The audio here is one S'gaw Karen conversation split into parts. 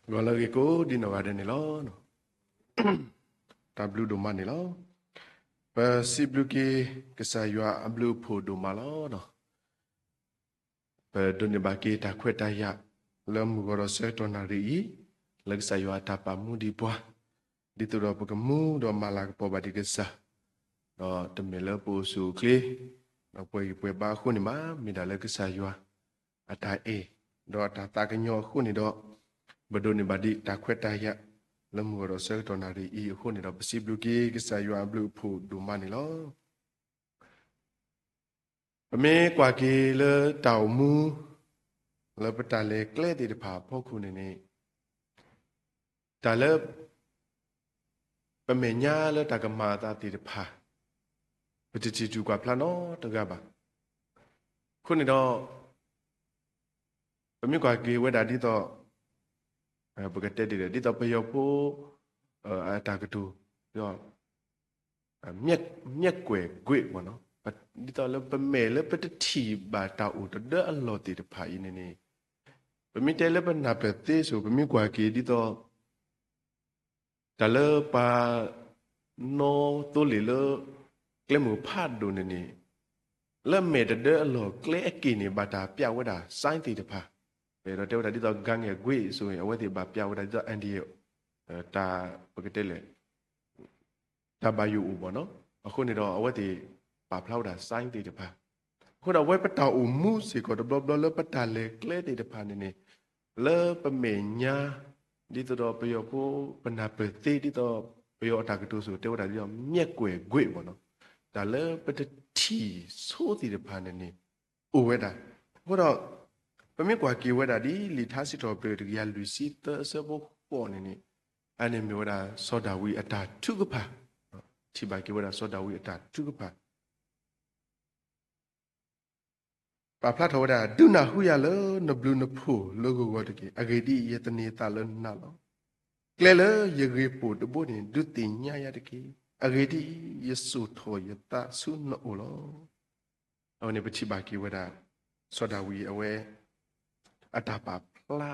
ဂီၤလၢအဂ့ၤကိးဒံနီၢ်ဂၤဒဲးန့ၣ်လီၤ. တၢ်ဘျုးဒိၣ်မးန့ၣ်လီၤ. ပစံးဘျုးက့ၤကစၢ်ယွၤအဘျုးအဖှိၣ်ဒိၣ်မးလီၤ. ပဒိးန့ၢ်ဘၣ်က့ၤတၢ်ခွဲးတၢ်ယာ် လၢမုၢ်ဂီၤဒီးဆၢကတီၢ်နၣ်ရံၣ်အံၤ, လၢကစၢ်ယွၤအတၢ်ပာ်မူဒံးပှၤ, ဒ်သိးဒီးပကမူဒီးမၤလၤကပီၤဘၣ်ဒံးကစၢ်, ဒီးတမ့ၢ်လၢပအိၣ်ဆူၣ်အိၣ်ချ့ ဒီးပှဲၤဂံၢ်ပှဲၤဘါအဃိန့ၣ်ဘၣ်, မ့ၢ်ဒၣ်လၢကစၢ်ယွၤအတၢ်အဲၣ် ဒီးအတၢ်သးကညီၤအဃိန့ၣ်ဒီး, ပဒိးန့ၢ်ဘၣ်ဒံးတၢ်ခွဲးတၢ်ယာ် လၢမုၢ်ဂီၤဒီးဆၢကတီၢ်နၣ်ရံၣ်အံၤအဃိန့ၣ်ဒီး ပစံးဘျုးက့ၤကစၢ်ယွၤအဘျုးအဖှိၣ်ဒိၣ်မးန့ၣ်လီၤ. ပမ့ၢ်ကွၢ်က့ၤလၢတၢ်အိၣ်မူ လၢပတၢ်လဲၤကျဲသ့ၣ်တဖၣ်အဖီခိၣ်န့ၣ်န့ၣ်, တၢ်လၢ ပမဲာ်ညါလၢတၢ်ကမၤအသးသ့ၣ်တဖၣ် ပတထံၣ်တူၢ်ကွၢ်ဖျါနီတဂၤဘၣ်. အဃိန့ၣ်ဒီး ပမ့ၢ်ကွၢ်က့ၤဝဲဒၣ်ဒ်သိး ပကတဲဒ်လဲၣ် ဒ်သိးပယီၤဖိ အတၢ်ကတိၤ မျက်ကွယ်ကွ့ပေါ့နော်, ဒ်သိးလၢပမဲာ်လၢပတထံၣ်ဘၣ်တၢ်အိၣ်တဒၢအလီၢ်သ့ၣ်တဖၣ်အံၤန့ၣ်န့ၣ်, ပမ့ၢ်တဲလၢပနၢ်ပၢၢ်သ့စိၤ ပမ့ၢ်ကွၢ်က့ၤဒ်သိး တၢ်လၢပှၤ နီၣ်သိလ့ၣ်လၢ ကျဲမုၢ်ဖးဒိၣ်န့ၣ်န့ၣ်, လၢမဲာ်တဒၢအလီၢ်ကျဲအက့ၢ်န့ၣ် ဘၣ်တၢ်ပျးဝဲဒၣ် sign သ့ၣ်တဖၣ်, ဒီးတဲဝဲဒၣ်ဒ်သိး gang အကွ့ၢ် စိၤ အဝဲသ့ၣ်ဘၣ်ပျးဝဲဒၣ်ဒ်သိး N D A တၢ်ပကတဲလဲၣ် တၢ်ဘၣ်ယိၣ်အိၣ်ဘၣ်နီၤ. အဃိန့ၣ်ဒီးအဝဲသ့ၣ်ပာ်ဖျါဝဲဒၣ် sign သ့ၣ်တဖၣ်. အဃိဒီးအဝဲပတၢ်အိၣ်မူစ့ၢ်ကီးတဘျီဘျီလၢပတၢ်လဲၤကျဲသ့ၣ်တဖၣ်န့ၣ်န့ၣ်, လၢပမဲာ်ညါ ဒ်သိးဒီးပယီၤဖိ ပနၢ်ပၢၢ်သ့ ဒ်သိး ပယီၤအတၢ်ကတိၤစိၤ တဲဝဲဒၣ်ဒ်သိး မျက်ကွယ်ကွ့ၢ် ပေါ့နော်, တၢ်လၢပတထံၣ်ဆိသ့ၣ်တဖၣ်န့ၣ်န့ၣ် အိၣ်ဝဲဒၣ်. အဃိဒီး ပမ့ၢ်ကွၢ်က့ၤဝဲဒၣ်ဒ် လံာ်ထါစံးထီၣ်ပတြၢၤ တကယၤလွံၢ်ဆံသၢ အဆၢဖိဃိးန့ၣ်န့ၣ်, အန့ၣ်မ့ၢ်ဝဲဒၣ်စီၤဒၤဝံးအတၢ်ထုကဖၣ်, ထံၣ်ဘၣ်က့ၤဝဲဒၣ်စီၤဒၤဝံးအတၢ်ထုကဖၣ် ပာ်ဖျါထီၣ်ဝဲဒၣ်, ဒုးနၢ်ဟူယၤလၢနဘျုးနဖှိၣ်လၢဂီၤဂီၤတက့ၢ်. အဂ့ၢ်ဒ်အံၤ, ယသန့ၤသးလၢနၤလီၤ. ကျဲလၢယဂ့ၢ်ပိာ်တဘိန့ၣ် ဒုးသ့ၣ်ညါယၤတက့ၢ်. အဂ့ၢ်ဒ်အံၤ, ယစိာ်ထီၣ်ယသးဆူနအိၣ်လီၤ. အဝဲန့ၣ်ပထံၣ်ဘၣ်က့ၤဝဲဒၣ် စီၤဒၤဝံးအဝဲ အတၢ်ပာ်ဖျါ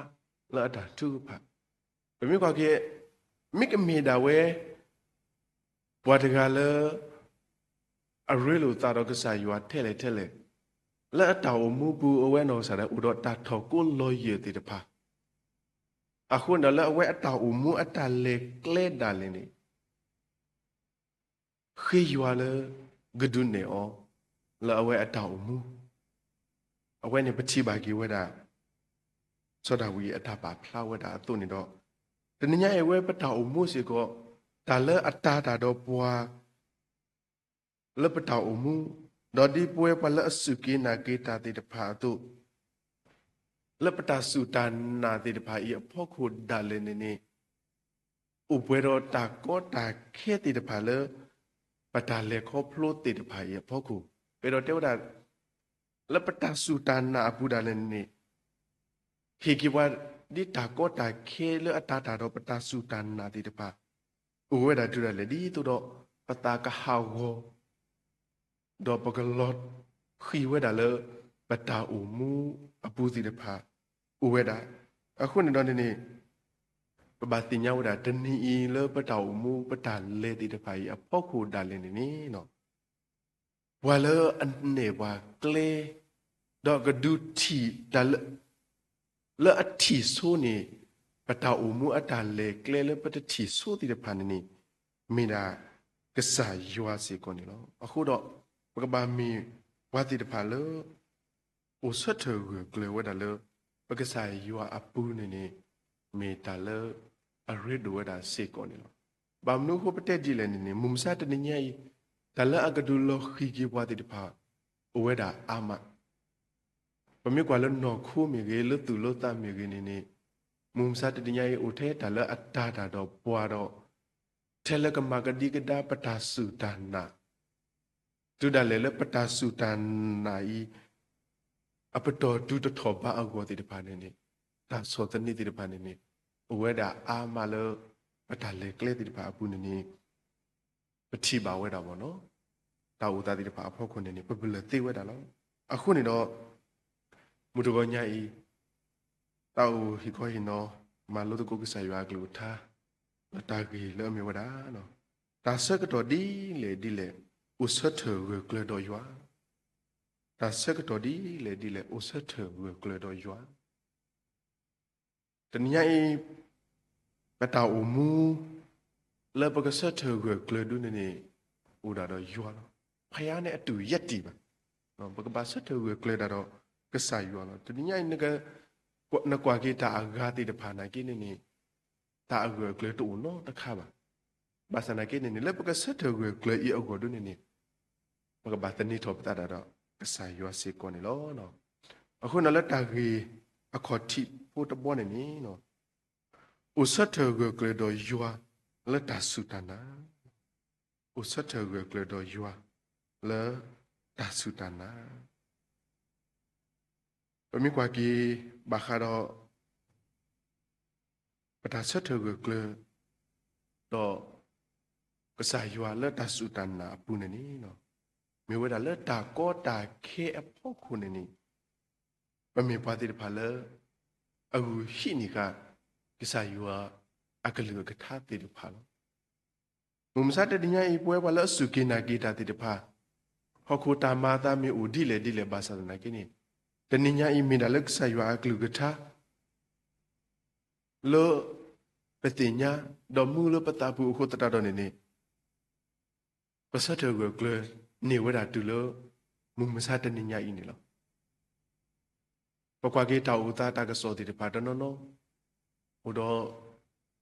လၢအတၢ်ထုကဖၣ်. ပမ့ၢ်ကွၢ်က့ၤ မ့ၢ်ကမ့ၢ်ဒၣ်ဝဲ ပှၤတဂၤလၢ အရ့လိာ်သးဒီးကစၢ်ယွၤထဲလဲၣ်ထဲလဲၣ်, လၢအတၢ်အိၣ်မူပူၤ အဝဲအနီၢ်ကစၢ်ဒၣ်အိၣ်ဒီးတၢ်ထီၣ်ကိးလီၤယၢၢ်သ့ၣ်တဖၣ်, အဃိန့ၣ်ဒီးလၢအဝဲအတၢ်အိၣ်မူအတၢ်လဲၤကျဲဒၣ်လဲာ်န့ၣ် ဃ့ယွၤလၢ ကဒုးနဲၣ်အီၤ လၢအဝဲအတၢ်အိၣ်မူ, အဝဲန့ၣ်ပထံၣ်ဘၣ်က့ၤဝဲဒၣ် စီၤဒၤဝံးအတၢ်ပာ်ဖျါဝဲဒၣ်အသိးန့ၣ်ဒီး, တနံၤညါအံၤဝဲပတၢ်အိၣ်မူစ့ၢ်ကီး တၢ်လၢအတၤတၢ်ဒီးပှၤ လၢပတၢ်အိၣ်မူ, ဒီးဒ်ပဝဲပှၤလၢအစူၢ်က့ၤနာ်က့ၤတၢ်သ့ၣ်တဖၣ်အသိး, လၢပတၢ်စူၢ်တၢ်နာ်သ့ၣ်တဖၣ်အံၤအဖီခိၣ်ဒၣ်လဲာ်န့ၣ်န့ၣ်, အိၣ်ပှဲၤဒီးတၢ်ကီတၢ်ခဲသ့ၣ်တဖၣ်လၢ ပတၢ်လဲၤခီဖျိသ့ၣ်တဖၣ်အံၤအဖီခိၣ်, ပအဲၣ်ဒိးတဲဝဲဒၣ် လၢပတၢ်စူၢ်တၢ်နာ်အပူၤဒၣ်လဲာ်န့ၣ်န့ၣ်, ဟ့ၣ်က့ၤပှၤ ဒ်တၢ်ကီတၢ်ခဲလၢအတၤတၢ်ဒီးပတၢ်စူၢ်တၢ်နာ်သ့ၣ်တဖၣ် အိၣ်ဝဲဒၣ်တုၤဒၣ်လဲာ် ဒ်သိးဒီး ပသးကဟးဂီၤ ဒီးပကလီၤဃံၤဝဲဒၣ်လၢ ပတၢ်အိၣ်မူအပူၤသ့ၣ်တဖၣ် အိၣ်ဝဲဒၣ်. အဃိန့ၣ်ဒီးန့ၣ်န့ၣ် ပဘၣ်သ့ၣ်ညါဝဲဒၣ် တနံၤအံၤလၢပတၢ်အိၣ်မူ ပတၢ်လဲၤသ့ၣ်တဖၣ်အံၤအဖီခိၣ်ဒၣ်လဲာ်န့ၣ်န့ၣ် ပှၤလၢအနဲၣ်ပှၤကျဲ ဒီးကဒုးထံၣ်တၢ်လၢ လၢအထံၣ်ဆိန့ၣ် ပတၢ်အိၣ်မူအတၢ်လဲၤကျဲလၢပတထံၣ်ဆိသ့ၣ်တဖၣ်န့ၣ်န့ၣ် မ့ၢ်ဒၣ်ကစၢ်ယွၤစ့ၢ်ကီးန့ၣ်လီၤ. အဃိဒီး ပကဘၣ်မ့ၢ်ပှၤသ့ၣ်တဖၣ်လၢ အိၣ်ဆၢထၢၣ်ဂၢၢ်ကျၢၤဝဲဒၣ်လၢ ပကစၢ်ယွၤအပူၤန့ၣ်န့ၣ် မ့ၢ်တၢ်လၢအရ့ဒိၣ်ဝဲဒၣ်စ့ၢ်ကီးန့ၣ်လီၤ. ဘၣ်မနုၤအဃိပတဲဒ်လဲၣ်န့ၣ်န့ၣ် မုၢ်မဆါတနံၤညါအံၤ တၢ်လၢအကဒုးလီၤဃံၤက့ၤပှၤသ့ၣ်တဖၣ် အိၣ်ဝဲဒၣ်အါမး ပမ့ၢ်ကွၢ်လၢနီၢ်ခိမ့ၢ်ဂ့ၤ လၢသူၣ်လၢသးမ့ၢ်ဂ့ၤန့ၣ်န့ၣ် မုၢ်မဆါတနံၤညါအံၤ အိၣ်ထဲတၢ်လၢအတၤတၢ်ဒီးပှၤဒီး ထဲလၢကမၤကဒံကဒါပတၢ်စူၢ်တၢ်နာ် တုၤဒၣ်လဲာ်လၢပတၢ်စူၢ်တၢ်နာ်အံၤ အပတီၢ်တုၤတထီၣ်ဘးအဂီၢ်သ့ၣ်တဖၣ်န့ၣ်န့ၣ် တၢ်ဆီၣ်သနံးသ့ၣ်တဖၣ်န့ၣ်န့ၣ် အိၣ်ဝဲဒၣ်အါမးလၢ ပတၢ်လဲၤကျဲသ့ၣ်တဖၣ်အပူၤန့ၣ်န့ၣ် ပထံၣ်ဘၣ်ဝဲဒၣ်ဘၣ်နီၤ. တၢ်အိၣ်သးသ့ၣ်တဖၣ်အဖီခိၣ်န့ၣ်န့ၣ် ပပလၢၢ်သ့ဝဲဒၣ်လီၤ. အဃိန့ၣ်ဒီး မုၢ်တဂီၤညါအံၤ တၢ်အိၣ်ဟ့ၣ်ခီဟ့ၣ်နီၤ မၤလိသကိးကစၢ်ယွၤအကလုၢ်ကထါ လၢတၢ်ဂ့ၢ်လၢအမ့ၢ်ဝဲဒၣ် တၢ်ဆၢကတီၢ်ဒ်လဲၣ်ဒ်လဲၣ် အိၣ်ဆၢထၢၣ်ဂၢၢ်ကျၢၤဒီးယွၤ, တၢ်ဆၢကတီၢ်ဒ်လဲၣ်ဒ်လဲၣ် အိၣ်ဆၢထၢၣ်ဂၢၢ်ကျၢၤဒီးယွၤ. တနံၤညါအံၤ ပတၢ်အိၣ်မူ လၢပကဆၢထၢၣ်ဂၢၢ်ကျၢၤဒုန့ၣ်န့ၣ် အိၣ်ဒၣ်ဒီးယွၤလီၤ. ဖဲအံၤန့ၣ်အတူၢ်ယဲတံၢ်ဘၣ်. ပကဘၣ်ဆၢထၢၣ်ဂၢၢ်ကျၢၤဒၣ်ဒီးကစၢ်ယွၤလီၤ. တနံၤညါအံၤ နကွၢ်က့ၤတၢ်အဂၤသ့ၣ်တဖၣ်နာ်က့န့ၣ်န့ၣ် တၢ်အဂၢၢ်အကျၢၤတအိၣ်နီတခါဘၣ်. ဘၣ်ဆၣ်နာ်က့န့ၣ်န့ၣ် လၢပကဆၢထၢၣ်ဂၢၢ်ကျၢၤအံၤအဂီၢ်ဒုန့ၣ်န့ၣ် ပကဘၣ်သန့ၤထီၣ်ပသးဒၣ်ဒီးကစၢ်ယွၤစ့ၢ်ကီးန့ၣ်လီၤ. အဃိန့ၣ်လၢတၢ်ဂ့ၢ်အခီၣ်ထံးဖိတဘီန့ၣ်န့ၣ် အိၣ်ဆၢထၢၣ်ဂၢၢ်ကျၢၤဒီးယွၤလၢတၢ်စူၢ်တၢ်နာ်, အိၣ်ဆၢထၢၣ်ဂၢၢ်ကျၢၤဒီးယွၤလၢတၢ်စူၢ်တၢ်နာ်. ပမ့ၢ်ကွၢ်က့ၤဘၣ်ဃးဒီး ပတၢ်ဆၢထၢၣ်ဂၢၢ်ကျၢၤ ဒီးကစၢ်ယွၤလၢတၢ်စူၢ်တၢ်နာ်အပူၤန့ၣ်န့ၣ် မ့ၢ်ဝဲဒၣ်လၢတၢ်ကီတၢ်ခဲအဖီခိၣ်န့ၣ်န့ၣ် ပမ့ၢ်ပှၤသ့ၣ်တဖၣ်လၢ အဂုာ်ဟံးန့ၢ်ဃာ် ကစၢ်ယွၤအကလုၢ်အကထါသ့ၣ်တဖၣ်လီၤ. မုၢ်မဆါတနံၤညါအံၤ ပဝဲပှၤလၢအစူၢ်က့ၤနာ်က့ၤတၢ်သ့ၣ်တဖၣ် ဟီၣ်ခိၣ်တၢ်မၤအသးမ့ၢ်အိၣ်ဒ်လဲၣ်ဒ်လဲၣ်ဘၣ်ဆၣ်သနာ်က့န့ၣ် တနံၤညါအံၤမ့ၢ်ဒၣ်လၢကစၢ်ယွၤအကလုၢ်ကထါ လၢပသ့ၣ်ညါ ဒီးမူလၢပသးပူၤအဃိသတးဒီးန့ၣ်န့ၣ် ပဆၢထၢၣ်ဂၢၢ်ကျၢၤန့ၢ်ဝဲဒၣ်တုၤလၢ မုၢ်မဆါတနံၤညါအံၤန့ၣ်လီၤ. ပကွၢ်က့ၤတၢ်အိၣ်သးတၢ်ကစီၣ်သ့ၣ်တဖၣ်တနီၤနီၤ အိၣ်ဒီး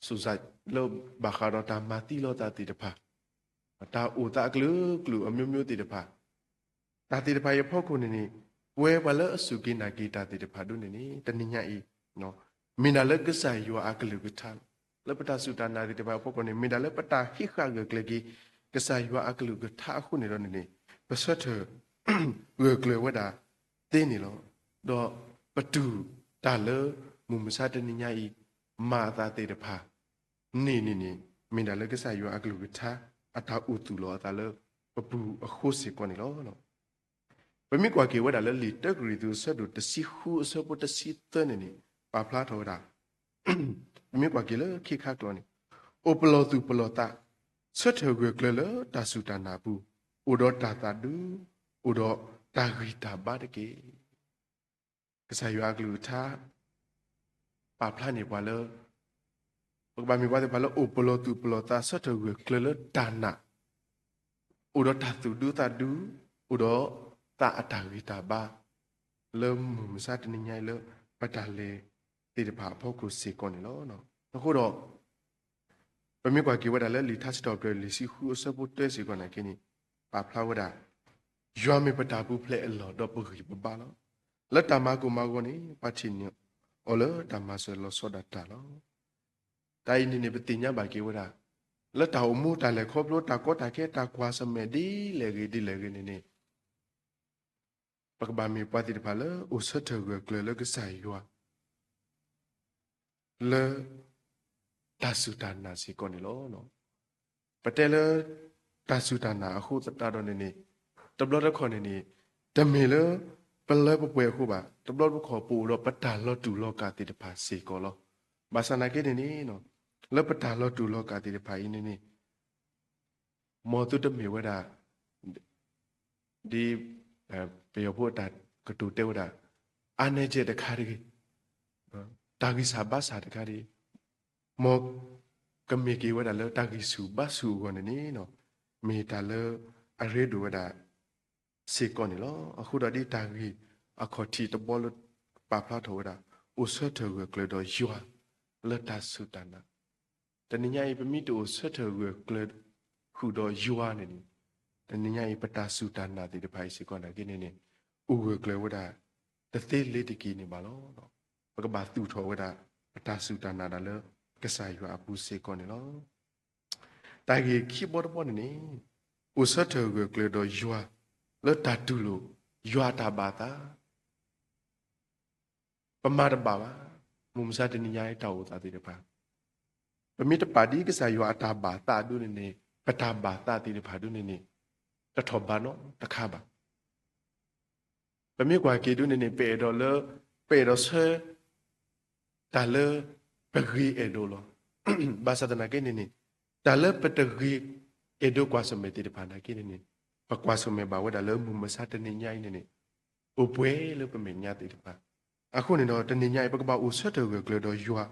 စူးစမ်း လၢဘၣ်ဃးဒီးတၢ်မၤသံလီၤသးသ့ၣ်တဖၣ်, တၢ်အိၣ်သးအကလုာ်ကလုာ်အမျိုးမျိုးသ့ၣ်တဖၣ်, တၢ်သ့ၣ်တဖၣ်အံၤအဖီခိၣ်န့ၣ်န့ၣ် ပဝဲပှၤလၢအစူၢ်က့ၤနာ်က့ၤတၢ်သ့ၣ်တဖၣ်ဒ်န့ၣ်န့ၣ် တနံၤညါအံၤ မ့ၢ်ဒၣ်လၢကစၢ်ယွၤအကလုၢ်ကထါလီၤ. လၢပတၢ်စူၢ်တၢ်နာ်သ့ၣ်တဖၣ်အဖီခိၣ်န့ၣ် မ့ၢ်ဒၣ်လၢပတၢ်ဟံးဃာ်ဂၢၢ်ကျၢၤက့ၤ ကစၢ်ယွၤအကလုၢ်ကထါအဃိန့ၣ်ဒီးန့ၣ်န့ၣ် ပဆၢထၢၣ် ဂၢၢ်ကျၢၤဝဲဒၣ်သ့န့ၣ်လီၤ. ဒီးပတူၢ်တၢ်လၢ မုၢ်မဆါတနံၤညါအံၤ မၤအသးသ့ၣ်တဖၣ် န့ၣ်န့ၣ်န့ၣ် မ့ၢ်ဒၣ်လၢကစၢ်ယွၤအကလုၢ်ကထါ အတၢ်အိၣ်သူၣ်လီၤအသးလၢပပူၤအဃိစ့ၢ်ကီးန့ၣ်လီၤ. ပမ့ၢ်ကွၢ်က့ၤဝဲဒၣ်လၢလံာ်တၢကရံၣ်သူးအဆၢဒိၣ်တဆံဃုအဆၢဖိတဆံသၢန့ၣ်န့ၣ် ပာ်ဖျါထီၣ်ဝဲဒၣ် ပမ့ၢ်ကွၢ်က့ၤလၢခံခါကျိာ်န့ၣ် အိၣ်ပလီၢ်သူၣ်ပလီၢ်သး ဆၢထၢၣ်ဂၢၢ်ကျၢၤလၢတၢ်စူၢ်တၢ်နာ်အပူၤ အိၣ်ဒီးတၢ်သးဒူ အိၣ်ဒီးတၢ်ဂံၢ်တၢ်ဘါတက့ၢ်. ကစၢ်ယွၤအကလုၢ်ကထါ ပာ်ဖျါန့ၢ်ပှၤလၢ ပကဘၣ်မ့ၢ်ပှၤသ့ၣ်တဖၣ်လၢအိၣ်ပလီၢ်သူၣ်ပလီၢ်သး ဆၢထၢၣ်ဂၢၢ်ကျၢၤလၢတၢ်နာ် အိၣ်ဒီးတၢ်သူၣ်ဒူသးဒူ အိၣ်ဒီးသးအတၢ်ဂံၢ်တၢ်ဘါ လၢမုၢ်မဆါတနံၤညါအံၤလၢ ပတၢ်လဲၤသ့ၣ်တဖၣ်အဖီခိၣ်စ့ၢ်ကီးန့ၣ်လီၤ. အဃိဒီး ပမ့ၢ်ကွၢ်က့ၤဝဲဒၣ်လၢလံာ်ထါစံးထီၣ်ပတြၢၤလံာ်ဆံဃုအဆၢဖိတၢစ့ၢ်ကီးနာ်က့န့ၣ် ပာ်ဖျါဝဲဒၣ် ယွၤမ့ၢ်ပတၢ်ပူၤဖျဲးအလီၢ်ဒီးပဂံၢ်ပဘါလီၤ. လၢတၢ်မၤကိၢ်မၤဂီၤန့ၣ် ပှၤထံၣ်န့ၢ်အီၤလၢတၢ်မၤစၢၤလီၤဆီဒၣ်တၢ်လီၤ. တၢ်အံၤန့ၣ်န့ၣ် ပသ့ၣ်ညါဘၣ်က့ၤဝဲဒၣ် လၢတၢ်အိၣ်မူတၢ်လဲၤခီဖျိ တၢ်ကီတၢ်ခဲ တၢ်ကွၢ်ဆၢၣ်မဲာ်ဒ်လဲၣ်ဂ့ၤဒ်လဲၣ်ဂ့ၤန့ၣ်န့ၣ် ပကဘၣ်မ့ၢ်ပှၤသ့ၣ်တဖၣ်လၢအိၣ်ဆၢထၢၣ်ဂၢၢ်ကျၢၤလၢကစၢ်ယွၤ လၢ တၢ်စူၢ်တၢ်နာ်စ့ၢ်ကီးန့ၣ်လီၤ. ပတဲလၢ တၢ်စူၢ်တၢ်နာ်အဃိသတးဒီးန့ၣ်န့ၣ် တဘျီတခီၣ်န့ၣ်န့ၣ် တမ့ၢ်လၢ ပလၢပပှဲၤအဃိဘၣ်, တဘျီတခီၣ်ပအိၣ်ဒီးပတၢ်လီၤတူာ်လီၤကာ်သ့ၣ်တဖၣ်စ့ၢ်ကီးလီၤ. ဘၣ်ဆၣ်နာ်က့န့ၣ်န့ၣ် လၢပတၢ်လီၤတူာ်လီၤကာ်သ့ၣ်တဖၣ်အံၤန့ၣ်န့ၣ် မ်သုတမ့ၢ်ဝဲဒၣ် ဒ် ပယီၤဖိအတၢ်ကတိၤတဲဝဲဒၣ် အါနည်းချက် တခါတဂ့ၤ, တၢ်ဂံၢ်စၢ်ဘါစၢ်တခါတဂ့ၤ, မ်ကမ့ၢ်က့ၤဝဲဒၣ်လၢတၢ်ဂံၢ်ဆူၣ်ဘါဆူၣ်အဂီၢ်န့ၣ်န့ၣ် မ့ၢ်တၢ်လၢအရ့ဒိၣ်ဝဲဒၣ် စ့ၢ်ကီးန့ၣ်လီၤ. အဃိဒီးဒ်တၢ်ဂ့ၢ်အခီၣ်ထံးတဘီလၢပာ်ဖျါထီၣ်ဝဲဒၣ် အိၣ်ဆၢထၢၣ်ဂၢၢ်ကျၢၤဒီးယွၤ လၢတၢ်စူၢ်တၢ်နာ် တနံၤညါအံၤ ပမ့ၢ်တအိၣ်ဆၢထၢၣ်ဂၢၢ်ကျၢၤ ဃုာ်ဒီးယွၤန့ၣ်န့ၣ် တနံၤညါအံၤ ပတၢ်စူၢ်တၢ်နာ်သ့ၣ်တဖၣ်အံၤစ့ၢ်ကီးနာ်က့န့ၣ်န့ၣ် အိၣ်ဂၢၢ်ကျၢၤဝဲဒၣ် တသ့လ့ၤတက့ၤန့ၣ်ဘၣ်လီၤ. ပကဘၣ်သူၣ်ထီၣ်ဝဲဒၣ် ပတၢ်စူၢ်တၢ်နာ်ဒၣ်လၢ ကစၢ်ယွၤအပူၤစ့ၢ်ကီးန့ၣ်လီၤ. တၢ်ဂ့ၢ်ခံဘီတဘီန့ၣ်န့ၣ် အိၣ်ဆၢထၢၣ်ဂၢၢ်ကျၢၤဒီးယွၤ လၢတၢ်တူၢ်လိာ် ယွၤအတၢ်ဘၣ်သး ပမၤတဘၣ်ဘၣ်. မုၢ်မဆါတနံၤညါအံၤတၢ်အိၣ်သးသ့ၣ်တဖၣ် ပမ့ၢ်တပာ်ဒ်ကစၢ်ယွၤအတၢ်ဘၣ်သးဒ်န့ၣ်န့ၣ် ပတၢ်ဘၣ်သးသ့ၣ်တဖၣ်ဒ်န့ၣ်န့ၣ် တထီၣ်ဘးနီတခါဘၣ်. ပမ့ၢ်ကွၢ်က့ၤဒ်န့ၣ်န့ၣ် ပအဲၣ်ဒိးလၢ ပအဲၣ်ဒိးဆၢ တၢ်လၢ ပဂ့ၤအဲၣ်ဒိးလီၤ. ဘၣ်ဆၣ်သနာ်က့န့ၣ်န့ၣ်, တၢ်လၢပတဂ့ၤအဲၣ်ဒိးကွၢ်ဆၢၣ်မဲာ်သ့ၣ်တဖၣ်နာ်က့န့ၣ်န့ၣ်, ပကွၢ်ဆၢၣ်မဲာ်ဘၣ်ဝဲဒၣ်လၢမုၢ်မဆါတနံၤညါအံၤန့ၣ်န့ၣ်, အိၣ်ပှဲၤလၢပမဲာ်ညါသ့ၣ်တဖၣ်. အဃိန့ၣ်ဒီး တနံၤညါအံၤ ပကဘၣ်အိၣ်ဆၢထၢၣ်ဂၢၢ်ကျၢၤဒီးယွၤ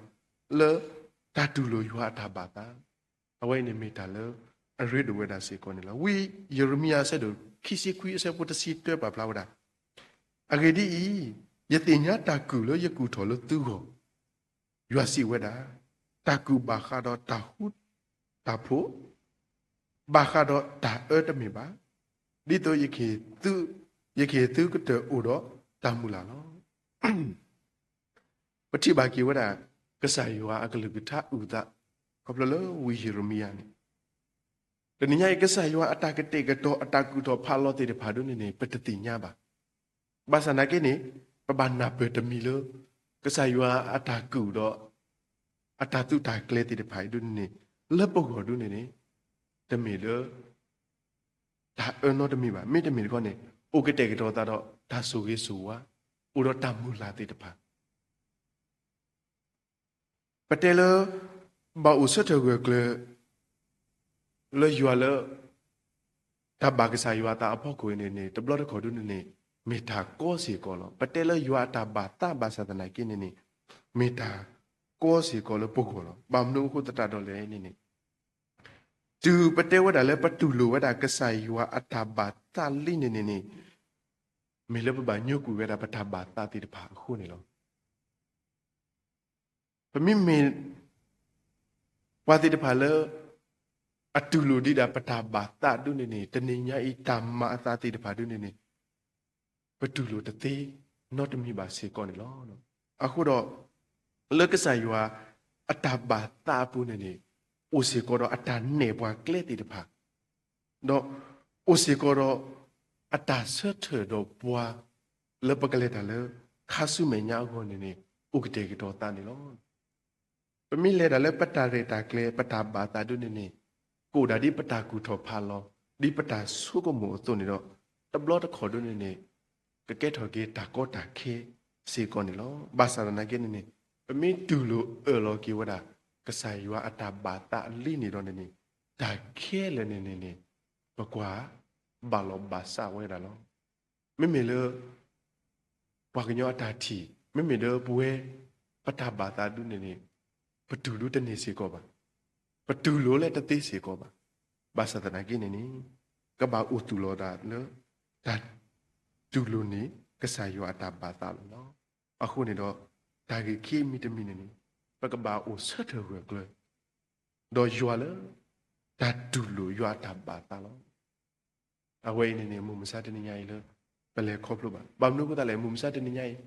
လၢ တၢ်တူၢ်လိာ်ယွၤအတၢ်ဘၣ်သး. အဝဲအံၤန့ၣ်မ့ၢ်တၢ်လၢအရ့ဒိၣ်ဝဲဒၣ်စ့ၢ်ကီးန့ၣ်လီၤ. ဝံယံးရမံယၤအဆၢဒိၣ်ခံဆံခွံအဆၢဖိတဆံတၢပာ်ဖျါဝဲဒၣ်, အဂ့ၢ်ဒ်အံၤ, ယသ့ၣ်ညါတၢ်ကုၢ်လၢယကူၣ်ထီၣ်လၢသုဂီၢ်, ယွၤစံးဝဲဒၣ်, တၢ်ကုၢ်ဘၣ်ဃးဒီးတၢ်ဃူတၢ်ဖိး, ဘၣ်ဃးဒီးတၢ်အၢတမ့ၢ်ဘၣ်, ဒ်သိးယကဟ့ၣ်သု, ယကဟ့ၣ်သုကတၢၢ်အိၣ်ဒီးတၢ်မုၢ်လၢ်လီၤ. ပထံၣ်ဘၣ်က့ၤဝဲဒၣ် ကစၢ်ယွၤအကလုၢ်ကထါအုၣ်သး ခီဖျိလၢဝံယံးရမံယၤန့ၣ်, တနံၤညါအံၤ ကစၢ်ယွၤအတၢ်ကတဲာ်ကတီၤ အတၢ်ကူၣ်ထီၣ်ဖးလီၤသ့ၣ်တဖၣ်ဒ်န့ၣ်န့ၣ် ပတသ့ၣ်ညါဘၣ်. ဘၣ်ဆၣ်သနာ်က့န့ၣ် ပဘၣ်နၢ်ပၢၢ်တမံၤလၢ ကစၢ်ယွၤအတၢ်ကုၢ်ဒီး အတၢ်သုးတၢ်ကျဲၤသ့ၣ်တဖၣ်အံၤဒ်န့ၣ်န့ၣ် လၢပဂီၢ်ဒ်န့ၣ်န့ၣ် တမ့ၢ်လၢ တၢ်အၢနီတမံၤဘၣ်. မ့တမ့ၢ်တခီန့ၣ် အိၣ်ကတဲာ်ကတီၤသးဒီးတၢ်ဆိၣ်ဂ့ၤဆိၣ်ဝါ, အိၣ်ဒီးတၢ်မုၢ်လၢ်သ့ၣ်တဖၣ်. ပတဲလၢ ဘၣ်အိၣ်ဆၢထၢၣ်ဂၢၢ်ကျၢၤ လၢယွၤလၢ တၢ်ဘၣ်ကစၢ်ယွၤအသးအဖီခိၣ်အံၤန့ၣ်န့ၣ် တဘျီတခီၣ်ဒ်န့ၣ်န့ၣ် မ့ၢ်တၢ်ကီစ့ၢ်ကီးလီၤ. ပတဲလၢယွၤအတၢ်ဘၣ်သးဘၣ်ဆၣ်သနာ်က့န့ၣ်န့ၣ် မ့ၢ်တၢ်ကီစ့ၢ်ကီးလၢပဂီၢ်လီၤ. ဘၣ်မနုၤအဃိသတးဒီးလဲၣ်န့ၣ်န့ၣ် တုၤပတဲဝဲဒၣ်လၢပတူၢ်လိာ်ဝဲဒၣ်ကစၢ်ယွၤအတၢ်ဘၣ်သးလံန့ၣ်န့ၣ်န့ၣ် မ့ၢ်လၢပဘၣ်ညိကွံာ်ဝဲဒၣ်ပတၢ်ဘၣ်သးသ့ၣ်တဖၣ်အဃိန့ၣ်လီၤ. ပမ့မ့ၢ် ပှၤသ့ၣ်တဖၣ်လၢ အတူၢ်လိာ်ဒံးဒၣ်ပတၢ်ဘၣ်သးဒ်န့ၣ်န့ၣ် တနံၤညါအံၤတၢ်မၤအသးသ့ၣ်တဖၣ်ဒ်န့ၣ်န့ၣ် ပတူၢ်လိာ်တသ့နီတမံၤဘၣ်စ့ၢ်ကီးန့ၣ်လီၤ. အဃိဒီး လၢကစၢ်ယွၤအတၢ်ဘၣ်သးအပူၤန့ၣ်န့ၣ် အိၣ်စ့ၢ်ကီးဒီးအတၢ်နဲၣ်ပှၤကျဲသ့ၣ်တဖၣ် ဒီးအိၣ်စ့ၢ်ကီးဒီး အတၢ်ဆၢထၢၣ်ဒီးပှၤ လၢပကလဲၤတၢ်လၢ ခါဆူမဲာ်ညါအဂီၢ်န့ၣ်န့ၣ် အိၣ်ကတဲာ်ကတီၤသးန့ၣ်လီၤ. ပမ့ၢ်လဲၤတၢ်လၢပတၢ်ရဲၣ်တၢ်ကျဲၤ ပတၢ်ဘၣ်သးဒ်န့ၣ်န့ၣ် ကအိၣ်ဒၣ်ဒ်ပတၢ်ကူၣ်ထီၣ်ဖးလီၤ ဒ်ပတၢ်ဆိကမိၣ်အသိးန့ၣ်ဒီး တဘျီတခီၣ်ဒ်န့ၣ်န့ၣ် ကကဲထီၣ်က့ၤတၢ်ကီတၢ်ခဲစ့ၢ်ကီးန့ၣ်လီၤ. ဘၣ်ဆၣ်သနာ်က့န့ၣ်န့ၣ် ပမ့ၢ်တူၢ်လိာ်အၢၣ်လီၤက့ၤဝဲဒၣ် ကစၢ်ယွၤအတၢ်ဘၣ်သးလံန့ၣ်ဒီးန့ၣ်န့ၣ် တၢ်ခဲလၢာ်န့ၣ်န့ၣ်န့ၣ် ပကွၢ်ဘၣ်လီၤဘၣ်စးဝဲဒၣ်လီၤ. မ့မ့ၢ်လၢ ပှၤကညီအတၢ်ထံၣ် မ့မ့ၢ်လၢပဝဲ ပတၢ်ဘၣ်သးဒ်န့ၣ်န့ၣ် ပတူၢ်လိာ်တန့ၢ်စ့ၢ်ကီးဘၣ်. ပတူၢ်လိာ်လၢတသ့စ့ၢ်ကီးဘၣ်. ဘၣ်ဆၣ်သနာ်က့န့ၣ်န့ၣ် ကဘၣ်အိၣ်သူၣ်လီၤသးလၢ တၢ်တူၢ်လိာ်န့ၢ်ကစၢ်ယွၤအတၢ်ဘၣ်သးလီၤ. အဃိန့ၣ်ဒီး တၢ်ဂ့ၢ်ခံမံၤတမံၤန့ၣ်န့ၣ် ပကဘၣ်အိၣ်ဆၢထၢၣ်ဂၢၢ်ကျၢၤ ဒီးယွၤလၢ တၢ်တူၢ်လိာ်ယွၤအတၢ်ဘၣ်သးလီၤ. အဝဲအံၤန့ၣ်န့ၣ် မုၢ်မဆါတနံၤညါအံၤလၢ ပလဲၤခီဖျိဘၣ်. ဘၣ်မနုၤအဃိသတးလဲၣ် မုၢ်မဆါတနံၤညါအံၤ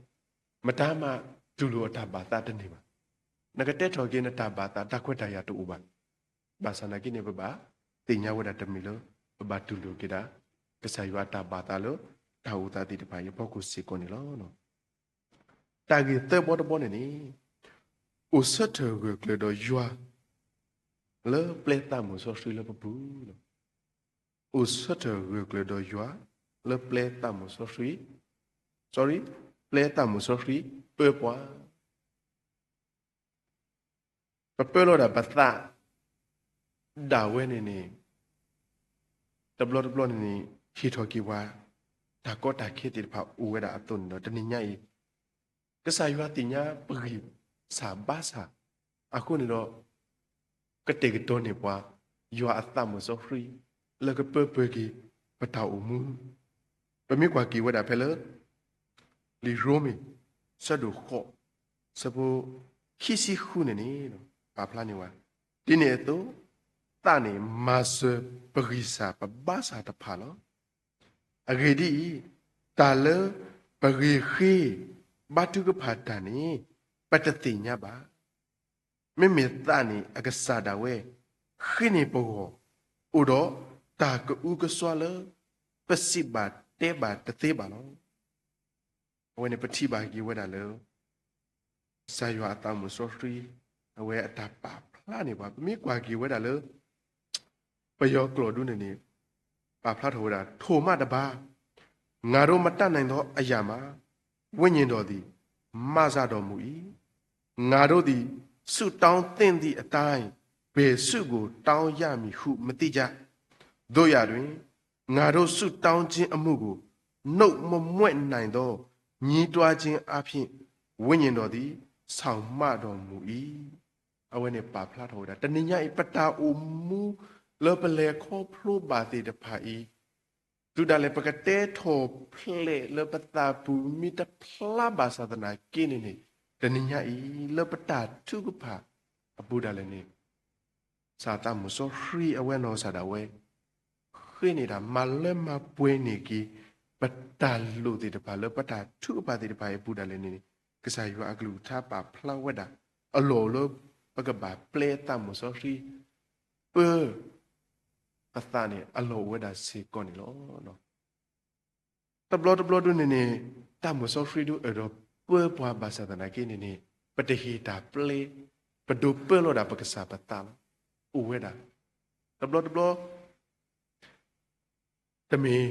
မတၤမးတူၢ်လိာ်အတၢ်ဘၣ်သးတန့ၢ်ဘၣ်. နကတဲထီၣ်က့ၤနတၢ်ဘၣ်သး တၢ်ခွဲးတၢ်ယာ်တအိၣ်ဘၣ်. ဘၣ်ဆၣ်သနာ်က့န့ၣ် ပဘၣ်သ့ၣ်ညါဝဲဒၣ်တမံၤလၢ ပဘၣ်တူၢ်လိာ်က့ၤဒၣ် ကစၢ်ယွၤအတၢ်ဘၣ်သးလၢ တၢ်အိၣ်သးသ့ၣ်တဖၣ်အံၤအဖီခိၣ်စ့ၢ်ကီးန့ၣ်လီၤ. တၢ်ဂ့ၢ်သၢဘီတဘီန့ၣ်န့ၣ် အိၣ်ဆၢထၢၣ်ဂၢၢ်ကျၢၤဒီးယွၤ လၢပျဲသးမုၢ်စီဆှံလၢပပူၤလီၤ. အိၣ်ဆၢထၢၣ်ဂၢၢ်ကျၢၤဒီးယွၤ လၢပျဲသးမုၢ်စီဆှံ, sorry, ပျဲသးမုၢ်စီဆှံ ပၢပှၤ ပပၢလီၤဒၣ်ပသး ဒၣ်ဝဲန့ၣ်န့ၣ် တဘျီတဘျီန့ၣ်န့ၣ် ဟ့ၣ်ထီၣ်က့ၤပှၤ တၢ်ကီတၢ်ခဲသ့ၣ်တဖၣ်အိၣ်ဝဲဒၣ်အသိးန့ၣ်ဒီး တနံၤညါအံၤ ကစၢ်ယွၤသ့ၣ်ညါပဂံၢ်စၢ်ဘါစၢ် အဃိန့ၣ်ဒီး ကတဲာ်ကတီၤန့ၢ်ပှၤ ယွၤအသးမုၢ်စီဆှံ လၢကပၢပှဲၤက့ၤ ပတၢ်အိၣ်မူ ပမ့ၢ်ကွၢ်က့ၤဝဲဒၣ်ဖဲလၢ လံာ်ရိမ့ၤ ဆၢဒိၣ်ဃိး ဆၢဖိ ခံဆံဃုန့ၣ်န့ၣ် ပာ်ဖျါန့ၢ်ဝဲ ဒ်န့ၣ်အသိး သးန့ၣ်မၤစၢၤပဂံၢ်စၢ်ပဘါစၢ်တဖၣ်လီၤ. အဂ့ၢ်ဒ်အံၤ, တၢ်လၢပဂ့ၤဃ့ ဘါထုကဖၣ်တၢ်န့ၣ် ပတသ့ၣ်ညါဘၣ်. မ့မ့ၢ်သးန့ၣ်အကစၢ်ဒၣ်ဝဲ ဃ့န့ၢ်ပဂီၢ် အိၣ်ဒီးတၢ်ကအုကစွါလၢ ပစံးဘၣ်တဲဘၣ်တသ့ဘၣ်လီၤ. အဝဲန့ၣ်ပထံၣ်ဘၣ်က့ၤဝဲဒၣ်လၢ ကစၢ်ယွၤအသးမုၢ်စီဆှံ အဝဲအတၢ်ပာ်ဖျါန့ၢ်ပှၤ ပမ့ၢ်ကွၢ်က့ၤဝဲဒၣ်လၢ ပယီၤကျိာ်ဒ်န့ၣ်န့ၣ် ပာ်ဖျါထီၣ်ဝဲဒၣ် ထိုမှတပါး ငါတို့မတတ်နိုင်သောအရာမှာ ဝိညာဉ်တော်သည် မစတော်မူ၏. ငါတို့သည် ဆုတောင်းသင့်သည့်အတိုင်း ဘယ်ဆုကို တောင်းရမည်ဟု မသိကြ။ သို့ရာတွင် ငါတို့ဆုတောင်းခြင်းအမှုကို နှုတ်မမြွက်နိုင်သော ညည်းတွားခြင်းအားဖြင့် ဝိညာဉ်တော်သည် ဆောင်မတော်မူ၏။ အဝဲန့ၣ်ပာ်ဖျါထီၣ်ဝဲဒၣ် တနံၤညါအံၤ ပတၢ်အိၣ်မူလၢပလဲၤခီဖျိဘၣ်သ့ၣ်တဖၣ်အံၤ တုၤဒၣ်လဲာ် ပကတဲထီၣ်ဖျဲးလၢပသးပူၤ မ့ၢ်တဖျါဘၣ်ဆၣ်သနာ်က့န့ၣ်န့ၣ်, တနံၤညါအံၤ လၢပတၢ်ထုကဖၣ်အပူၤဒၣ်လဲာ်န့ၣ်, ကစၢ်သးမုၣ်စီဆှံအဝဲနီၢ်ကစၢ်ဒၣ်ဝဲ ဃ့န့ၢ်ဒၣ် မၤလၢမၤပှဲၤန့ၢ်က့ၤ ပတၢ်လိၣ်သ့ၣ်တဖၣ်လၢပတၢ်ထုကဖၣ်သ့ၣ်တဖၣ်အံၤအပူၤဒၣ်လဲာ်န့ၣ်န့ၣ်, ကစၢ်ယွၤအကလုၢ်ကထါပာ်ဖျါဝဲဒၣ် အလီၢ်အိၣ်လၢ ပကဘၣ်ပျဲသးမုၣ်စီဆှံ ပၢ ပသးန့ၣ် အလီၢ်အိၣ်ဝဲဒၣ်စ့ၢ်ကီးန့ၣ်လီၤ. တဘျီတဘျီဒုန့ၣ်န့ၣ်, သးမုၣ်စီဆှံဒု အဲၣ်ဒိးပၢပှၤဘၣ်ဆၣ်သနာ်က့န့ၣ်န့ၣ်, ပတဟ့ၣ်တၢ်ပျဲ, ပဒိးပၢလီၤဒၣ်ပကစၢ်ပသးလီၤ. အိၣ်ဝဲဒၣ် တဘျီတဘျီ တမ့ၢ်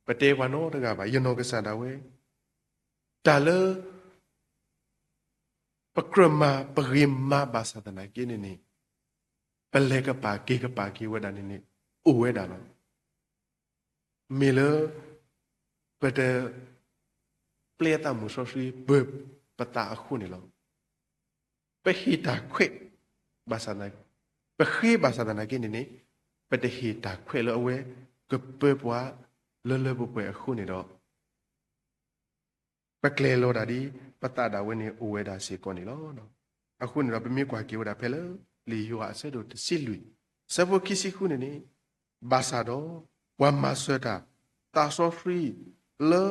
ပတဲပှၤနီတဂၤဘၣ်, ယနီၢ်ကစၢ်ဒၣ်ဝဲ, တၢ်လၢ ပကြၢးမၤပဂ့ၤမၤဘၣ်ဆၣ်သနာ်က့န့ၣ်န့ၣ်, ပလဲၤကပာ်က့ၤကပာ်က့ၤဝဲဒၣ်န့ၣ်န့ၣ် အိၣ်ဝဲဒၣ်လီၤ. မ့ၢ်လၢ ပတ ပျဲသးမုၣ်စီဆှံပၢပသးအဃိန့ၣ်လီၤ. ပဟ့ၣ်တၢ်ခွဲး ဘၣ်ဆၣ်သနာ်, ပဃ့ဘၣ်ဆၣ်သနာ်က့န့ၣ်န့ၣ်, ပတဟ့ၣ်တၢ်ခွဲးလၢအဝဲကပၢပှၤလၢလၢပှဲၤပှဲၤအဃိန့ၣ်ဒီး ပကျဲၤလီၤဒၣ်ဒ် ပသးဒၣ်ဝဲန့ၣ်အိၣ်ဝဲဒၣ်စ့ၢ်ကီးန့ၣ်လီၤ. အဃိန့ၣ်ဒီး ပမ့ၢ်ကွၢ်က့ၤဝဲဒၣ်ဖဲလၢ လံာ်ယိၤဟၣ်အဆၢဒိၣ်တဆံလွံၢ် ဆၢဖိခံဆံဃုန့ၣ်န့ၣ်, ဘၣ်ဆၣ်ဒီး ပှၤမၤစၢၤတၢ် သးစီဆှံလၢ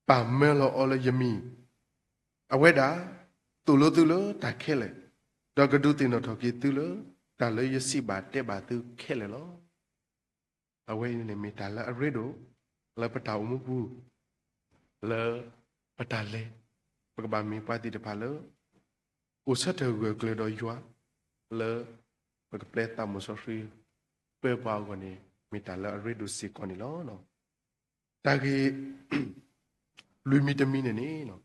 ပာ်မၢလီၤအီၤလၢယမံၤ, အဝဲဒၣ် သိၣ်လိသုလၢတၢ်ခဲလၢာ်, ဒီးကဒုးသ့ၣ်နီၣ်ထီၣ်က့ၤသုလၢ တၢ်လၢယစံးဘၣ်တဲဘၣ်သုခဲလၢာ်လီၤ. အဝဲအံၤန့ၣ်မ့ၢ်တၢ်လၢအရ့ဒိၣ် လၢပတၢ်အိၣ်မူပူၤ လၢပတၢ်လဲၤ, ပကဘၣ်မ့ၢ်ပှၤသ့ၣ်တဖၣ်လၢ အိၣ်ဆၢထၢၣ်ဂၢၢ်ကျၢၤဒီးယွၤ လၢ ပကပျဲသးမုၣ်စီဆှံ ပၢပှၤအဂီၢ်န့ၣ် မ့ၢ်တၢ်လၢအရ့ဒိၣ်စ့ၢ်ကီးန့ၣ်လီၤ. တၢ်ဂ့ၢ် လွံၢ်မံၤတမံၤန့ၣ်န့ၣ်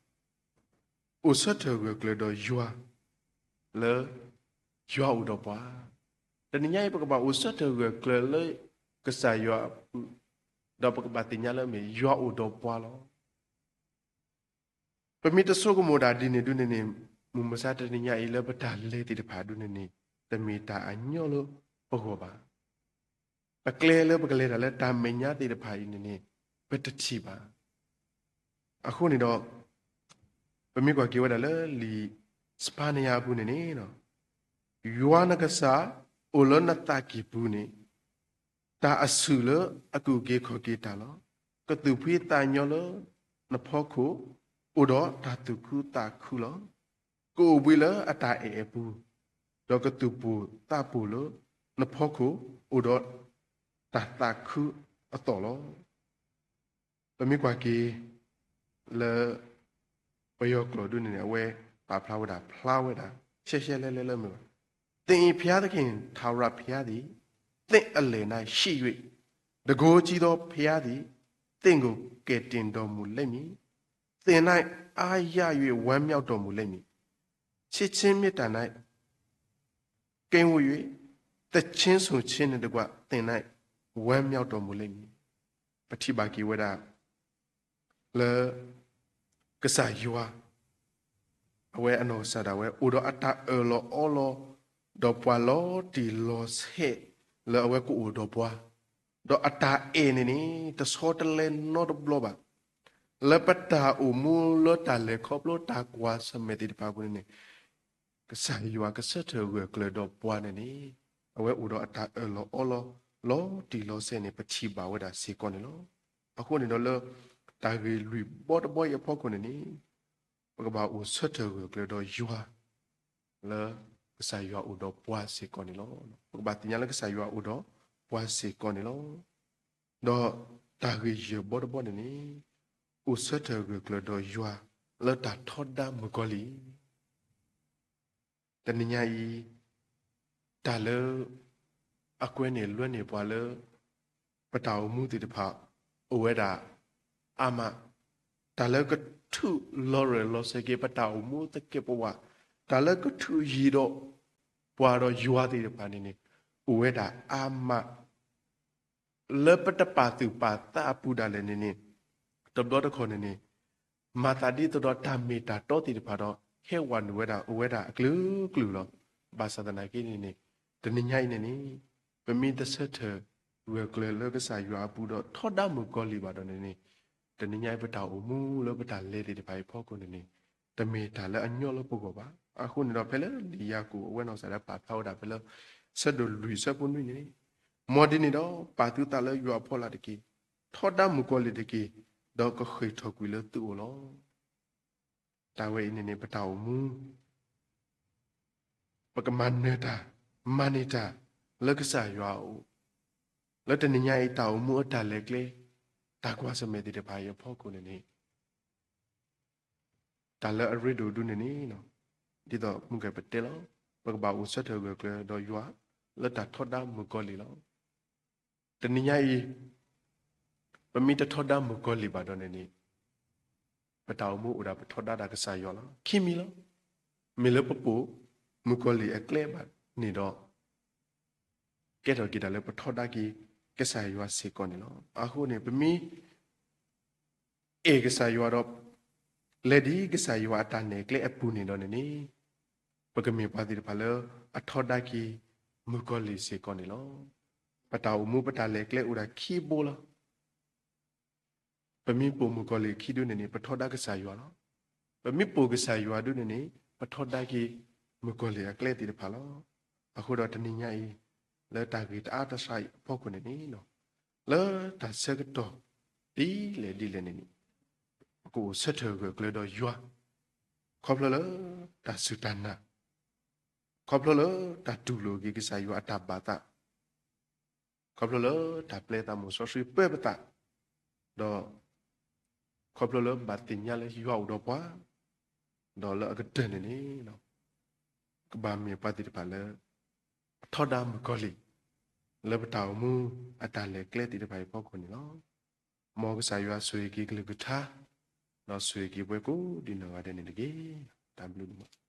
အိၣ်ဆၢထၢၣ်ဂၢၢ်ကျၢၤဒီးယွၤ လၢ ယွၤအိၣ်ဒီးပှၤ, တနံၤညါအံၤ ပကဘၣ်အိၣ်ဆၢထၢၣ်ဂၢၢ်ကျၢၤလၢ ကစၢ်ယွၤအပူၤ, ဒီးပကဘၣ်သ့ၣ်ညါလၢမ့ၢ်ယွၤအိၣ်ဒီးပှၤလီၤ. ပမ့ၢ်တဆိကမိၣ်ဒၣ်ဒ်န့ၣ်ဒုန့ၣ်န့ၣ်, မုၢ်မဆါတနံၤညါအံၤလၢပတၢ်လဲၤသ့ၣ်တဖၣ်ဒုန့ၣ်န့ၣ်, တမ့ၢ်တၢ်အညီလၢပဂီၢ်ဘၣ်. ပကျဲလၢပကလဲၤတၢ်လၢတၢ်မဲာ်ညါသ့ၣ်တဖၣ်အံၤန့ၣ်န့ၣ်, ပတထံၣ်ဘၣ်. အဃိန့ၣ်ဒီး ပမ့ၢ်ကွၢ်က့ၤဝဲဒၣ်လၢလံာ်စပၤနယၤအပူၤန့ၣ်န့ၣ်, ယွၤနကစၢ်အိၣ်လၢနသးကံၢ်ပူၤန့ၣ်, တၢ်အဆူၣ်လၢအကူၣ်က့ၤခီၣ်က့ၤတၢ်လီၤ. ကသူၣ်ဖှံသးညီလၢနဖီခိၣ်, အိၣ်ဒီးတၢ်သူၣ်ခုသးခုလီၤ. ကအိၣ်ဘှံးလၢအတၢ်အဲၣ်အပူၤ, ဒီးကသူၣ်ပိၢ်သးပိၢ်လၢနဖီခိၣ်, အိၣ်ဒီးတၢ်သးခုအသီၣ်လီၤ. ပမ့ၢ်ကွၢ်က့ၤ လၢ ပယီၤကျိာ်ဒုန့ၣ်န့ၣ် အဝဲပာ်ဖျါဝဲဒၣ်ဖျါဝဲဒၣ် ရှဲရှဲလဲလဲလၢမ့ၢ်ဘၣ်, သင်၏ဘုရားသခင် ထာဝရဘုရားသည် သင့်အလယ်၌ရှိ၍ တန်ခိုးကြီးသောဘုရားသည် သင့်ကိုကယ်တင်တော်မူလိမ့်မည်။ သင်၌အားရ၍ ဝမ်းမြောက်တော်မူလိမ့်မည်။ ချစ်ခြင်းမေတ္တာ၌ ကင်းဝေး၍ သီချင်းဆင်ခြင်နှင့်တကွ သင်၌ဝမ်းမြောက်တော်မူလိမ့်မည်. ပထံၣ်ဘၣ်က့ၤဝဲဒၣ် လၢ ကစၢ်ယွၤ အဝဲအနီၢ်ကစၢ်ဒၣ်ဝဲ အိၣ်ဒီးအတၢ်အၢၣ်လီၤအီလီၤ ဒီးပှၤလီၤတံၢ်လီၤဆဲး လၢအဝဲကအိၣ်ဒီးပှၤ, ဒီးအတၢ်အဲၣ်န့ၣ်န့ၣ် တဆီတလဲနီတဘျီဘၣ်. လၢပတၢ်အိၣ်မူလၢတၢ်လဲၤခီဖျိတၢ်ကွၢ်ဆၢၣ်မဲာ်သ့ၣ်တဖၣ်အပူၤန့ၣ်န့ၣ် ကစၢ်ယွၤကဆၢထၢၣ်ဂၢၢ်ကျၢၤဒီးပှၤန့ၣ်န့ၣ် အဝဲအိၣ်ဒီးအတၢ်အၢၣ်လီၤအီလီၤ လီၤတံၢ်လီၤဆဲးန့ၣ် ပထံၣ်ဘၣ်ဝဲဒၣ်စ့ၢ်ကီးန့ၣ်လီၤ. အဃိန့ၣ်ဒီးလၢ တၢ်ဂ့ၢ်လွံၢ်ဘီတဘီအံၤအဖီခိၣ်န့ၣ်န့ၣ် ပကဘၣ်အိၣ်ဆၢထၢၣ်ဂၢၢ်ကျၢၤဒီးယွၤ လၢကစၢ်ယွၤအိၣ်ဒီးပှၤစ့ၢ်ကီးန့ၣ်လီၤ. ပကဘၣ်သ့ၣ်ညါလၢကစၢ်ယွၤအိၣ်ဒီးပှၤစ့ၢ်ကီးန့ၣ်လီၤ. ဒီးတၢ်ဂ့ၢ်ယဲၢ်ဘီတဘီန့ၣ်န့ၣ် အိၣ်ဆၢထၢၣ်ဂၢၢ်ကျၢၤဒီးယွၤ လၢတၢ်ထီဒါမုၣ်ကီၤလံၢ် တနံၤညါအံၤ တၢ်လၢ အကွဲန့ၢ်လွဲန့ၢ်ပှၤလၢ ပတၢ်အိၣ်မူသ့ၣ်တဖၣ် အိၣ်ဝဲဒၣ် အါမး, တၢ်လၢကထူၣ်လီၤရၢၢ်လီၤစၢၤက့ၤ ပတၢ်အိၣ်မူသကဲးပဝး တၢ်လၢကထုးယံၤဒီးပှၤဒီးယွၤသ့ၣ်တဖၣ်န့ၣ်န့ၣ် အိၣ်ဝဲဒၣ်အါမး လၢပတပာ်သူၣ်ပာ်သးအပူၤဒၣ်လဲာ်န့ၣ်န့ၣ် တဘျီတခီၣ်န့ၣ်န့ၣ် မၤသးဒ်သိးဒီးတၢ်မ့ၢ်တၢ်တီသ့ၣ်တဖၣ်ဒီး ဟဲဝးနုာ်ဝဲဒၣ် အိၣ်ဝဲဒၣ်အကလုာ်ကလုာ်လီၤ. ဘၣ်ဆၣ်သနာ်က့န့ၣ်န့ၣ် တနံၤညါအံၤန့ၣ်န့ၣ် ပမ့ၢ်တဆၢထၢၣ်ဂၢၢ်ကျၢၤလၢကစၢ်ယွၤအပူၤဒီးထီဒါမုၣ်ကီၤလံၢ်ဘၣ်ဒီးန့ၣ်န့ၣ် တနံၤညါအံၤပတၢ်အိၣ်မူလၢပတၢ်လဲၤသ့ၣ်တဖၣ်အံၤအဖီခိၣ်န့ၣ်န့ၣ် တမ့ၢ်တၢ်လၢအညီလၢပဂီၢ်ဘၣ်. အဃိန့ၣ်ဒီး ဖဲလၢလံာ်ယၤကိာ်အဝဲနီၢ်ကစၢ်ဒၣ်ပာ်ဖျါဝဲဒၣ်ဖဲလၢ ဆၢဒိၣ်လွံၢ်ဆၢဖိနွံန့ၣ် မ်ဒ်န့ၣ်ဒီး ပာ်သုသးလၢယွၤအဖီလာ်တက့ၢ်. ထီဒါမုၣ်ကီၤလံၢ်တက့ၢ်. ဒီးကဃ့ၢ်ထီၣ်ကွံာ်လၢသုအိၣ်လီၤ. တၢ်ဝဲအံၤန့ၣ်န့ၣ် ပတၢ်အိၣ်မူ ပကမၤနၢၤတၢ် မၤန့ၢ်တၢ် လၢကစၢ်ယွၤအအိၣ်, လၢတနံၤညါအံၤတၢ်အိၣ်မူအတၢ်လဲၤကျဲ, တၢ်ကွၢ်ဆၢၣ်မဲာ်သ့ၣ်တဖၣ်အံၤအဖီခိၣ်န့ၣ်န့ၣ် တၢ်လၢအရ့ဒိၣ်ဒုန့ၣ်န့ၣ် ဒ်သိးမုၢ်ကဲပတဲလီၤ, ပကဘၣ်အိၣ်ဆၢထၢၣ်ဂၢၢ်ကျၢၤဒီးယွၤ လၢတၢ်ထီဒါမုၣ်ကီၤလံၢ်လီၤ. တနံၤညါအံၤ ပမ့ၢ်တထီဒါမုၣ်ကီၤလံၢ်ဘၣ်ဒီးန့ၣ်န့ၣ် ပတၢ်အိၣ်မူအိၣ်ဒၣ်ပထီဒါဒၣ်ကစၢ်ယွၤလီၤ. ခံမံၤလီၤ. မ့ၢ်လၢပပိာ်မုၣ်ကီၤလံၢ်အကျဲဘၣ်န့ၣ်ဒီး ကဲထီၣ်က့ၤတၢ်လၢပထီဒါက့ၤကစၢ်ယွၤစ့ၢ်ကီးန့ၣ်လီၤ. အဃိန့ၣ် ပမ့ၢ် အဲၣ်ကစၢ်ယွၤဒီး လဲၤဒ်ကစၢ်ယွၤအတၢ်နဲၣ်ကျဲအပူၤန့ၣ်ဒီးန့ၣ်န့ၣ် ပကမ့ၢ်ပှၤသ့ၣ်တဖၣ်လၢအထီဒါက့ၤမုၣ်ကီၤလံၢ်စ့ၢ်ကီးန့ၣ်လီၤ. ပတၢ်အိၣ်မူပတၢ်လဲၤကျဲအိၣ်ဒၣ်ခံဘိလီၤ. ပမ့ၢ်ပိာ်မုၣ်ကီၤလံၢ်ခံဒုန့ၣ်န့ၣ် ပထီဒါကစၢ်ယွၤလီၤ. ပမ့ၢ်ပိာ်ကစၢ်ယွၤဒုန့ၣ်န့ၣ် ပထီဒါက့ၤမုၣ်ကီၤလံၢ်အကျဲသ့ၣ်တဖၣ်လီၤ. အဃိဒီးတနံၤညါအံၤ လၢတၢ်ဂ့ၢ်တအါတစှၤအံၤအဖီခိၣ်န့ၣ်န့ၣ် လၢတၢ်ဆၢကတီၢ်ဒ်လဲၣ်ဒ်လဲၣ်န့ၣ်န့ၣ် ပကအိၣ်ဆၢထၢၣ်ဂၢၢ်ကျၢၤဒီးယွၤ ခီဖျိလၢတၢ်စူၢ်တၢ်နာ်, ခီဖျိလၢတၢ်တူၢ်လိာ်က့ၤကစၢ်ယွၤအတၢ်ဘၣ်သး, ခီဖျိလၢတၢ်ပျဲသးမိၣ်စီဆှံပၢပသး, ဒီး ခီဖျိလၢဘၣ်သ့ၣ်ညါလၢယွၤအိၣ်ဒီးပှၤ, ဒီးလၢအကတၢၢ်န့ၣ်န့ၣ် ကဘၣ်မ့ၢ်ပှၤသ့ၣ်တဖၣ်လၢ ထီဒါမုၣ်ကီၤလံၢ် လၢပတၢ်အိၣ်မူအတၢ်လဲၤကျဲသ့ၣ်တဖၣ်အံၤအဖီခိၣ်န့ၣ်လီၤ. မ်ကစၢ်ယွၤဆိၣ်ဂ့ၤက့ၤကလုၢ်ကထါ, ဒီးဆိၣ်ဂ့ၤက့ၤပှၤကိးဒံးနီၢ်ဂၤဒဲးန့ၣ်တက့ၢ်. တၢ်ဘျုး